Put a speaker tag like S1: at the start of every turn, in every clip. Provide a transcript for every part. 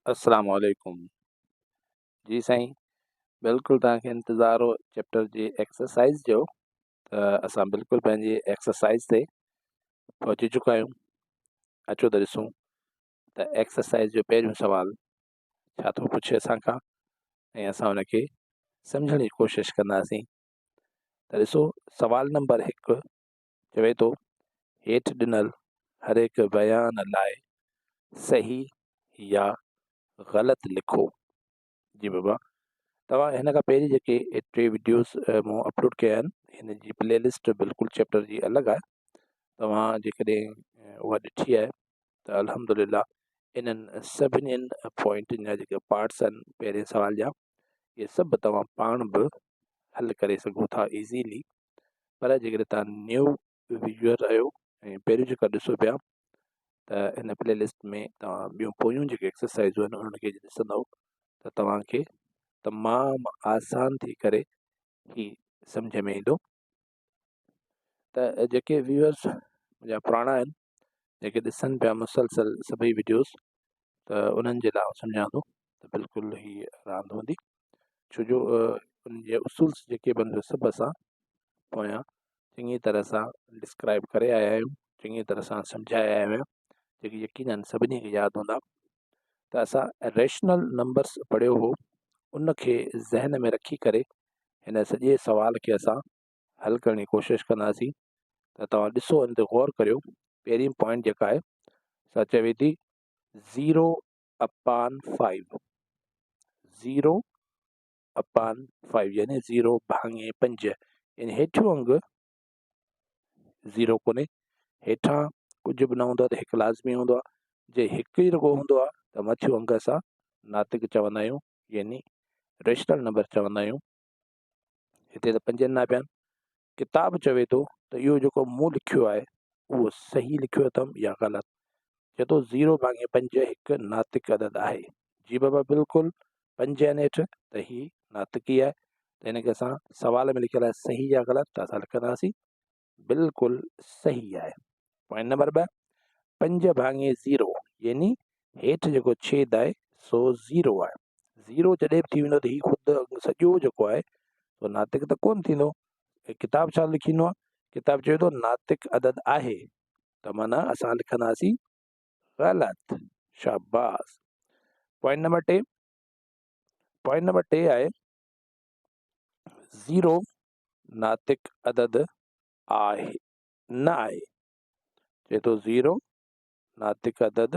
S1: السلام عليڪم جي سائين بلڪل توهان کي انتظار هو چيپٽر جي ايڪسرسائز جو ته اسان بلڪل پنهنجي ايڪسرسائز تي پهچي چڪا آهيون. اچو ته ڏسون ته ايڪسرسائز جو پهريون سوال ڇا ٿو پڇي اسان کان ۽ اسان ان کي سمجهڻ جي ڪوشش ڪنداسين. ته ڏسو سوال نمبر 1 چوي ٿو، هيٺ ڏنل هر هڪ بيان لاء صحيح يا غلط لکو. جي بابا توهان هن کان پهرين جيڪي ٽي وڊيوز مون اپلوڊ ڪيا آهن هن جي پلي لسٽ بلڪل چيپٽر جي الڳ آهي، توهان جيڪڏهن اها ڏٺي آهي ته الحمد لله انهن سڀني پوائنٽن جا جيڪي پارٽس آهن پهرين سوال جا اهي سڀ توهان پاڻ به حل ڪري سگهو ٿا ايزيلي. پر جيڪڏهن توهان نيو ويوئر آهيو ۽ پهريون جيڪا ڏسو پيا ته هن پلي لسٽ ۾ توهان ٻيون پويون جيڪي ايڪسرسائزون آهن انهن کي ڏسندو ته توهان کي تمام آسان ٿي ڪري هي سمجهه ۾ ايندو. ته جيڪي ويوئرس منهنجا پراڻا آهن جيڪي ڏسن پيا مسلسل سڀئي وڊيوز ته انهن جي لاء آئون سمجهان ٿو ته بلڪل هي راند هوندي، ڇو جو ان جي اصول جيڪي به آهن سڀ اسان پويان چڱي طرح سان ڊسڪرائب ڪري آيا آهيون، چڱي طرح سان سمجهائي آيا آهيون، جيڪي يقينن سڀني کي ياد هوندا. ته اسان ريشنل نمبرس پڙهيو هو، ان کي ذهن ۾ رکي ڪري هن سڄي سوال کي اسان حل ڪرڻ جي ڪوشش ڪنداسين. ته توهان ڏسو ان تي غور ڪريو، پهرين پوائنٽ جيڪا آهي سا چوي ٿي zero upon five, zero upon five يعني زيرو ڀاڱي پنج، يعني هيٺيون انگ زيرو ڪونهي، هيٺان ڪجهه به نه هوندو آهي ته هڪ لازمي هوندو آهي، جي هڪ ئي رڳو هوندو آهي ته مٿيون انگ اسان ناتڪ چوندا آهيون يعني ريشنل نمبر چوندا آهيون. هتي ته پنجن نه پيا آهن. ڪتاب چوي ٿو ته اهو جيڪو مون لکيو آهي اهو صحيح لکيو اٿم يا غلط. چئي ٿو زيرو ڀاڱي پنج هڪ ناتڪ عدد آهي. جي بابا بلڪل پنج آهن هيٺ ته هي ناتڪ ئي آهي ته هن کي اسان سوال ۾ لکيل آهي صحيح يا غلط ته اسان لکنداسين بلڪل صحيح آهي. پوائنٽ نمبر 2، پنج ڀاڱي زيرو يعني هيٺ جيڪو ڇيد آهي سو زيرو آهي. زيرو جڏهن به ٿي ويندو ته هي خود سڄو جيڪو آهي سو ناتڪ ته ڪونه ٿيندو. ڪتاب ڇا لکيندو آهي؟ ڪتاب چوي ٿو ناتڪ عدد آهي ته معنيٰ اسان لکنداسين غلط. شاباس. پوائنٽ نمبر 3، پوائنٽ نمبر 3 آهي زيرو ناتڪ عدد آهي نه آهي. چئي ٿو زيرو ناتڪ عدد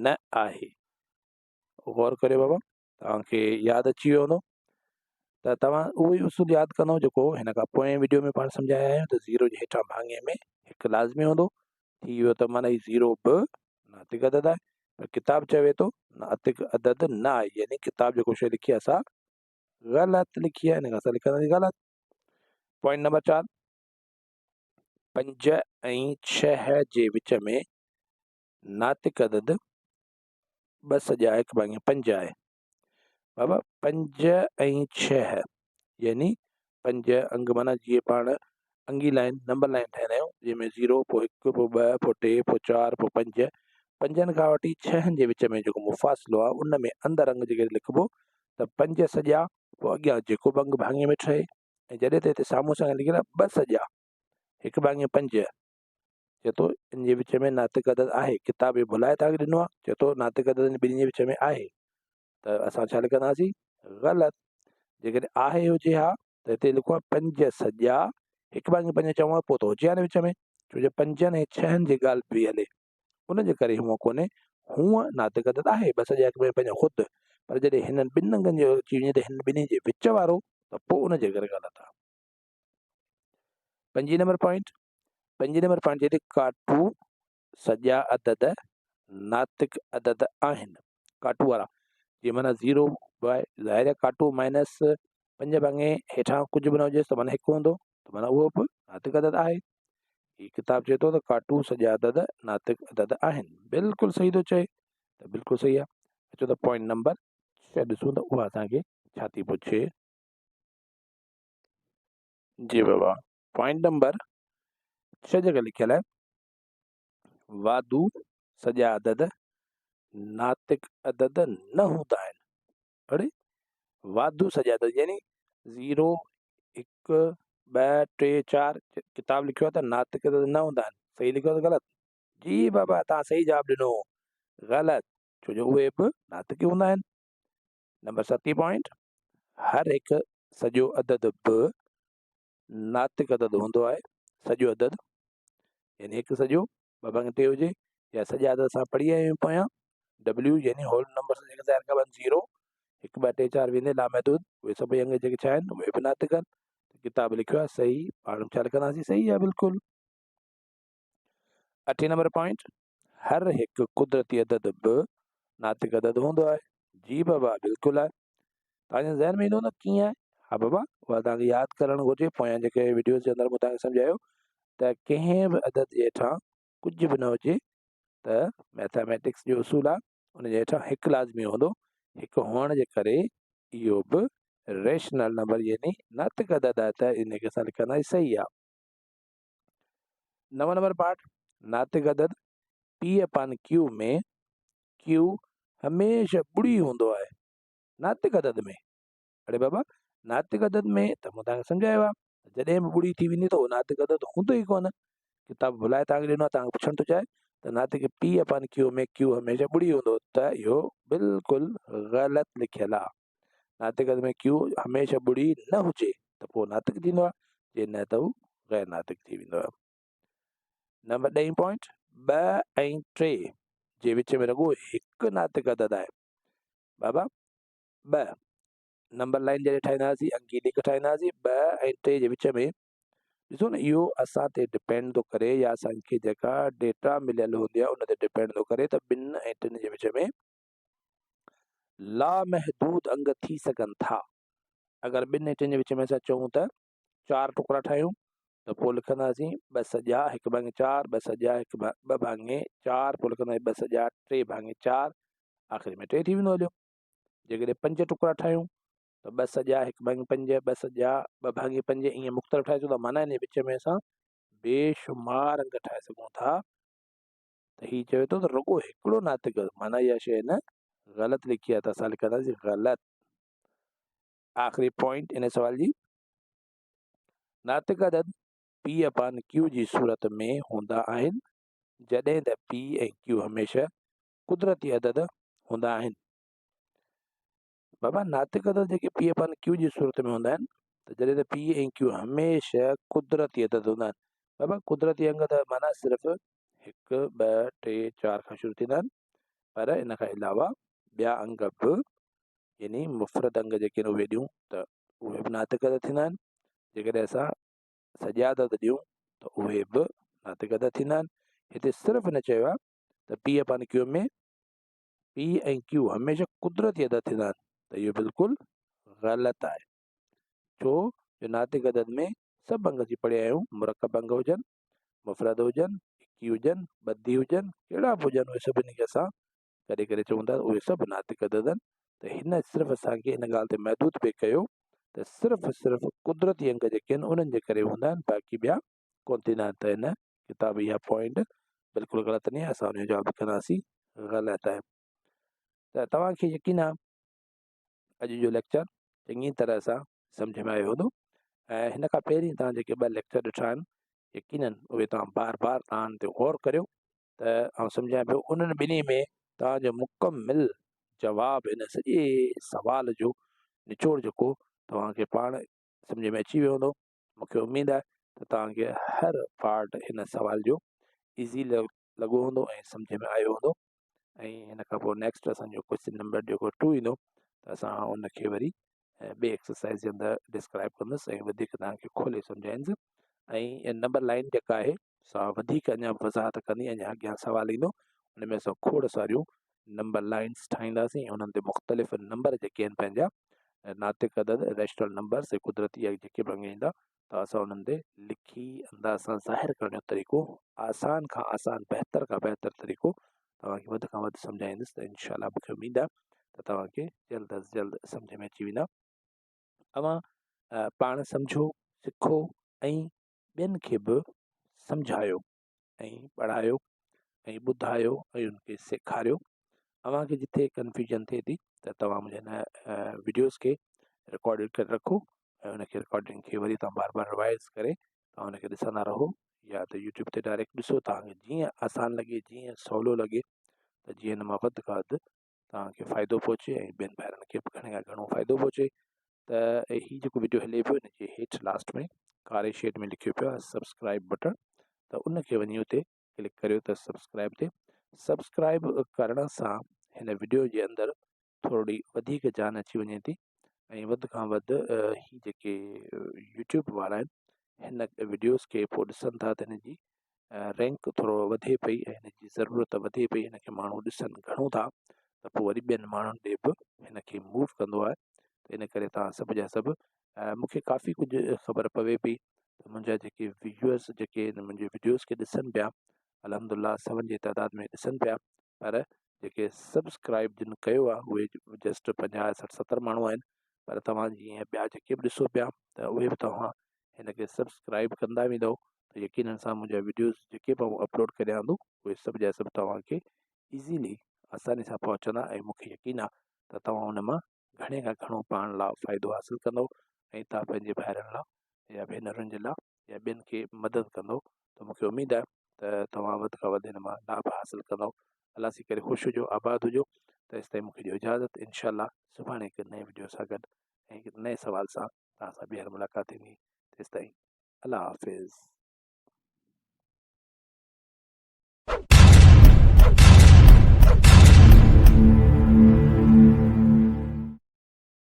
S1: نه آهي. غور ڪريو بابا، توهان کي ياد اچي ويو هوندو ته توهان اهو ئي اصول ياد ڪندو جيڪو هن کان پوئين وڊيو ۾ پاڻ سمجهايا آهيون ته زيرو جي هيٺان ڀاڱي ۾ هڪ لازمي هوندو، ٿي ويو ته معنيٰ هي زيرو به ناتڪ عدد آهي، پر ڪتاب چوي ٿو ناتڪ عدد نه آهي، يعني ڪتاب جيڪو شيء لکي آهي سا غلط لکي آهي، هن کان اسان لکنداسين غلط. پوائنٽ نمبر 4، 5 ۽ 6 جي وچ ۾ ناتڪ عدد ٻه سڄا هڪ ڀاڱي پنج آهي. بابا 5 ۽ 6 يعني 5 انگ معنيٰ جيئن پاڻ انگي لائن نمبر لائن ٺاهيندا آهيون جنهن ۾ زيرو پوء هڪ پوء ٻه پوء ٽي پوء چار پوء پنج، پنجن کان وٺي ڇهن جي وچ ۾ جيڪو مفاصلو آهي ان ۾ اندر انگ جيڪڏهن لکبو ته پنج سڄا پوء اڳيان جيڪو به انگ ڀاڱي ۾ ٺهي، ۽ جڏهن ته هتي سامهون سان لکيل آهي ٻه سڄا هڪ ڀاڱي پنج، چئي ٿو ان جي وچ ۾ ناتڪ عدد آهي. ڪتاب هي ڀلائي توهان کي ڏنو آهي، چئي ٿو ناتڪ عدد ان ٻنهي جي وچ ۾ آهي ته اسان ڇا لکنداسين؟ غلط. جيڪڏهن آهي هجي ها ته هتي لکو ها پنج سڄا هڪ ڀاڱي پنج چئون ها پوء ته هجي ها نه وچ ۾، ڇو جو پنجن ۽ ڇهن جي ڳالهه پئي هلي ان جي ڪري هونء ڪونهي، هونء ناتڪ عدد آهي ٻه سڄا هڪ ڀاڱي پنج خود، پر جڏهن هنن ٻن انگن جو اچي وڃي ته هنن ٻنهي جي وچ وارو ته پوء ان جي ڪري غلط آهي. پنجين نمبر پوائنٽ، پنجين نمبر پوائنٽ چئي ٿي ڪاٽو سڄا عدد ناتڪ عدد آهن. ڪاٽو وارا جي معنيٰ زيرو به آهي، ظاهر آهي ڪاٽو مائنس پنج ڀاڱي هيٺان ڪجهه به نه هجيس ته معنيٰ هڪ هوندو ته معنيٰ اهو به ناتڪ عدد آهي. هي ڪتاب چئي ٿو ته ڪاٽو سڄا عدد ناتڪ عدد آهن. بلڪل صحيح ٿو چئي ته بلڪل صحيح آهي. اچو ته پوائنٽ نمبر 6 ڏسون ته اها اسان کي ڇا ٿي پڇي. جي بابا پوائنٽ نمبر 6 جيڪا لکيل آهي واڌو سڄا عدد ناطق عدد نه هوندا آهن. اڙي واڌو سڄا عدد يعني 0 1 2 3 4 ڪتاب لکيو آهي ته ناطق عدد نه هوندا آهن. صحيح لکيو آهي غلط؟ جي بابا توهان صحيح جواب ڏنو، غلط، ڇو جو اهي به ناطق ئي هوندا آهن. نمبر ستين پوائنٽ، هر هڪ سڄو عدد به ناطق عدد هوندو آهي. سڄو عدد يعني هڪ سڄو ٻه ڀاڱي ٽي هجي يا سڄا عدد اسان پڙهي آيا آهيون پويان ڊبليو يعني هول نمبر سان جيڪي ظاهر ڪبا آهن 0 1 2 3 4 ويندي لامحدود، اهي سڀئي انگ جيڪي ڇا آهن اهي به ناطق آهن. ڪتاب لکيو آهي صحيح، پاڻ ڇا لکنداسين صحيح آهي بلڪل. اٺين نمبر پوائنٽ، هر هڪ قدرتي عدد به ناطق عدد هوندو آهي. جي بابا بلڪل آهي. توهان جي ذهن ۾ ايندو نه ڪيئن آهي؟ ها بابا اها توهان کي ياد ڪرڻ گهرجي. پويان جيڪي وڊيوز جي اندر مون توهان کي سمجهايو ته ڪنهن به عدد جي هيٺان ڪجهه به نه هجي ته ميٿاميٽڪس جو اصول آهي ان جي هيٺان هڪ لازمي هوندو. هڪ هئڻ جي ڪري اهو به ريشنل نمبر يعني ناطق عدد آهي ته ان کي اسان لکنداسين صحيح آهي. نو نمبر پارٽ، ناطق عدد پي اپان ڪيو ۾ ڪيو هميشه ٻڙي هوندو آهي ناطق عدد ۾. اڙي بابا ناطق عدد ۾ ته مون توهان کي سمجهايو آهي جڏهن به ٻڙي ٿي ويندي ته اهو ناطق عدد هوندو ئي ڪونه. ڪتاب ڀلائي توهان کي ڏنو آهي، توهان کي پڇڻ ٿو چاهي ته ناطق پي اپان ڪيو ۾ ڪيو هميشه ٻڙي هوندو ته اهو بلڪل غلط لکيل آهي. ناطق عدد ۾ ڪيو هميشه ٻڙي نه هجي ته پوء ناطق ٿيندو آهي، جي نه ته هو غير ناطق ٿي ويندو آهي. نمبر ڏهين پوائنٽ، 2 ۽ 3 جي وچ ۾ رڳو هڪ ناطق عدد آهي. بابا 2 نمبر لائن جڏهن ٺاهينداسين، انگي ليڪ ٺاهينداسين، 2 ۽ 3 جي وچ ۾ ڏسو نه اهو اسان تي ڊپينڊ ٿو ڪري يا اسان کي جيڪا ڊيٽا مليل هوندي آهي ان تي ڊپينڊ ٿو ڪري ته 2 ۽ 3 جي وچ ۾ لامحدود انگ ٿي سگهن ٿا. اگر 2 ۽ 3 جي وچ ۾ اسان چئون ته 4 ٽڪرا ٺاهيون ته پوء لکنداسين 2 سڄا 1 ڀاڱي 4، 2 سڄا 1 2 ڀاڱي 4، پوء لکنداسين 2 سڄا 3 ڀاڱي 4، آخري ۾ 3 ٿي ويندو هليو. جيڪڏهن 5 ٽڪرا ٺاهيون ته 2 سڄا 1 ڀاڱي 5، 2 سڄا 2 ڀاڱي 5، ائين مختلف ٺاهي سگهون ٿا. معنيٰ ان وچ ۾ اسان بيشمار انگ ٺاهي سگهون ٿا. ته هي چوي ٿو ته رڳو هڪڙو ناطق، معنيٰ اها شيء هن غلط لکي آهي ته اسان لکنداسين غلط. آخري پوائنٽ ان سوال جي، ناطق عدد پي اپان ڪيو جي صورت ۾ هوندا آهن جڏهن ته پي ۽ ڪيو هميشه قدرتي عدد هوندا آهن. بابا ناطق عدد جيڪي پي اپان ڪيو جي صورت ۾ هوندا آهن ته جڏهن ته پي ۽ ڪيو هميشه قدرتي عدد هوندا آهن. بابا قدرتي انگ ته معنيٰ صرف 1 2 3 4 کان شروع ٿيندا آهن، پر ان کان علاوه ٻيا انگ به يعني مفرد انگ جيڪي آهن اهي ڏيون ته اهي به ناطق عدد ٿيندا آهن. جيڪڏهن اسان سڄا عدد ڏيون ته اهي به ناطق عدد ٿيندا آهن. هتي صرف هن چيو آهي ته پي اپان ڪيو ۾ پي ۽ ڪيو هميشه قدرتي عدد ٿيندا آهن ته اهو بلڪل غلط آهي. ڇو جو ناطق عدد ۾ سڀ انگ اسين پڙهيا آهيون، مرڪب انگ هجن، مفرد هجن، اڪي هجن، ٻڌي هجن، ڪهڙا به هجن، اهي سڀني کي اسان گڏي ڪري چئون ٿا اهي سڀ ناطق عدد آهن. ته هن صرف اسان کي ان ڳالهه تي محدود پئي ڪيو ته صرف صرف قدرتي انگ جيڪي آهن انهن جي ڪري هوندا آهن، باقي ٻيا ڪونه ٿيندا آهن. ته هن ڪتاب اها پوائنٽ بلڪل غلط نه آهي، اسان ان جو جواب لکنداسين غلط آهي. ته توهان کي يقين آهي اڄ جو ليڪچر چڱي طرح سان سمجهه ۾ آيو هوندو. ۽ هن کان پهرين توهان جيڪي 2 ليڪچر ڏٺا آهن يقينن اهي توهان بار بار توهان تي غور ڪريو ته آئون سمجهان پيو انهن ٻنهي ۾ توهان جو مڪمل جواب هن سڄي سوال جو نچوڙ جيڪو توهان کي پاڻ سمجهه ۾ اچي ويو هوندو. مون کي اميد آهي ته توهان کي هر پارٽ هن سوال جو ايزي لڳو هوندو ۽ سمجهه ۾ آيو هوندو. ۽ هن کان پوء نيڪسٽ اسان جو ڪوئسچن نمبر جيڪو 2 ايندو ته اسان ان کي وري ٻي ايڪسرسائز جي اندر ڊسڪرائب ڪندس ۽ وڌيڪ توهان کي کولي سمجهائيندس. ۽ نمبر لائن جيڪا آهي سا وڌيڪ اڃا وضاحت ڪندي، اڃا اڳيان سوال ايندو ان ۾ اسان کوڙ ساريون نمبر لائنس ٺاهينداسين ۽ انهن تي مختلف نمبر جيڪي آهن پنهنجا ناطق عدد ريشنل نمبرس ۽ قدرتي يا جيڪي به انگ ايندا ته اسان انهن تي لکي انداز سان ظاهر ڪرڻ جو طريقو آسان کان آسان بهتر کان بهتر طريقو توهان کي وڌ کان وڌ سمجهائيندس ته انشاء الله مون کي اميد آهي ته توهان کي جلد از جلد سمجهه ۾ اچي ويندا. اوهان پاڻ سمجهو، سکو ۽ ٻين کي به سمجهايو ۽ پڙهايو ۽ ٻڌايو ۽ ان کي سيکاريو. اوهان کي جتي ڪنفيوزن ٿئي ٿي ته توهان منهنجي هن وڊيوز کي رڪارڊ ڪري رکو ۽ ان کي رڪارڊنگ کي وري توهان بار بار ريوائز ڪري توهان ان کي ڏسندا رهو يا ته يوٽيوب تي ڊائريڪٽ ڏسو توهان کي جيئن آسان لڳي جيئن سولو لڳي ته جيئن هن مان وڌ کان وڌ توهان کي فائدو پهچي ۽ ٻين ڀائرن کي به گهڻي کان گهڻو فائدو پهچي ته هي جيڪو وڊيو هلي پيو ان جي هيٺ لاسٽ ۾ ڪاري شيڊ ۾ لکيو پيو آهي سبسڪرائب بٽڻ ته ان کي وڃي اتي ڪلڪ ڪريو ته سبسڪرائب تي سبسڪرائب ڪرڻ سان هن وڊيو جي اندر ٿورڙي وڌيڪ جان اچي وڃي ٿي ۽ وڌ کان وڌ هي جيڪي يوٽيوب وارا آهن هن وڊيوز کي پوء ڏسن ٿا ته هن جي رينڪ ٿورو وڌي پئي ۽ هن جي ضرورت وڌي پئي هن کي ماڻهو ڏسن گهڻو ٿا ته پوء وري ٻين ماڻهن ڏي به هن کي موو ڪندو آهي ته ان ڪري توهان سڀ جا سڀ مون کي ڪافي ڪجهه خبر پوي پئي ته منهنجا جيڪي ويوئرس جيڪي منهنجي وڊيوز کي ڏسن پيا الحمد لله سون جي تعداد ۾ ڏسن پيا پر جيڪي سبسڪرائب جن ڪيو آهي اهي جسٽ 50 60 70 ماڻهو آهن پر توهان جيئن ٻيا جيڪي به ڏسو پيا ته اهي به توهان هن کي سبسڪرائب ڪندا ويندو ته يقينن سان منهنجا وڊيوز جيڪي به آئون اپلوڊ ڪريان ٿو اهي سڀ جا سڀ توهان کي ايزيلي آساني سان پهچندا ۽ مون کي يقين آهي ته توهان ان مان گهڻي کان گهڻو پاڻ لاء فائدو حاصل ڪندو ۽ توهان پنهنجي ڀائرن لاء يا ڀينرن جي لاء يا ٻين کي مدد ڪندو ته مون کي اميد آهي ته توهان وڌ کان وڌ هن مان لاڀ حاصل ڪندو. الله سين ڪري خوش هجو آباد هجو تيستائين مون کي ڏيو اجازت انشاء الله سڀاڻي هڪ نئين وڊيو سان گڏ ۽ هڪ نئين سوال سان توهان سان ٻيهر ملاقات ٿيندي تيستائين الله حافظ.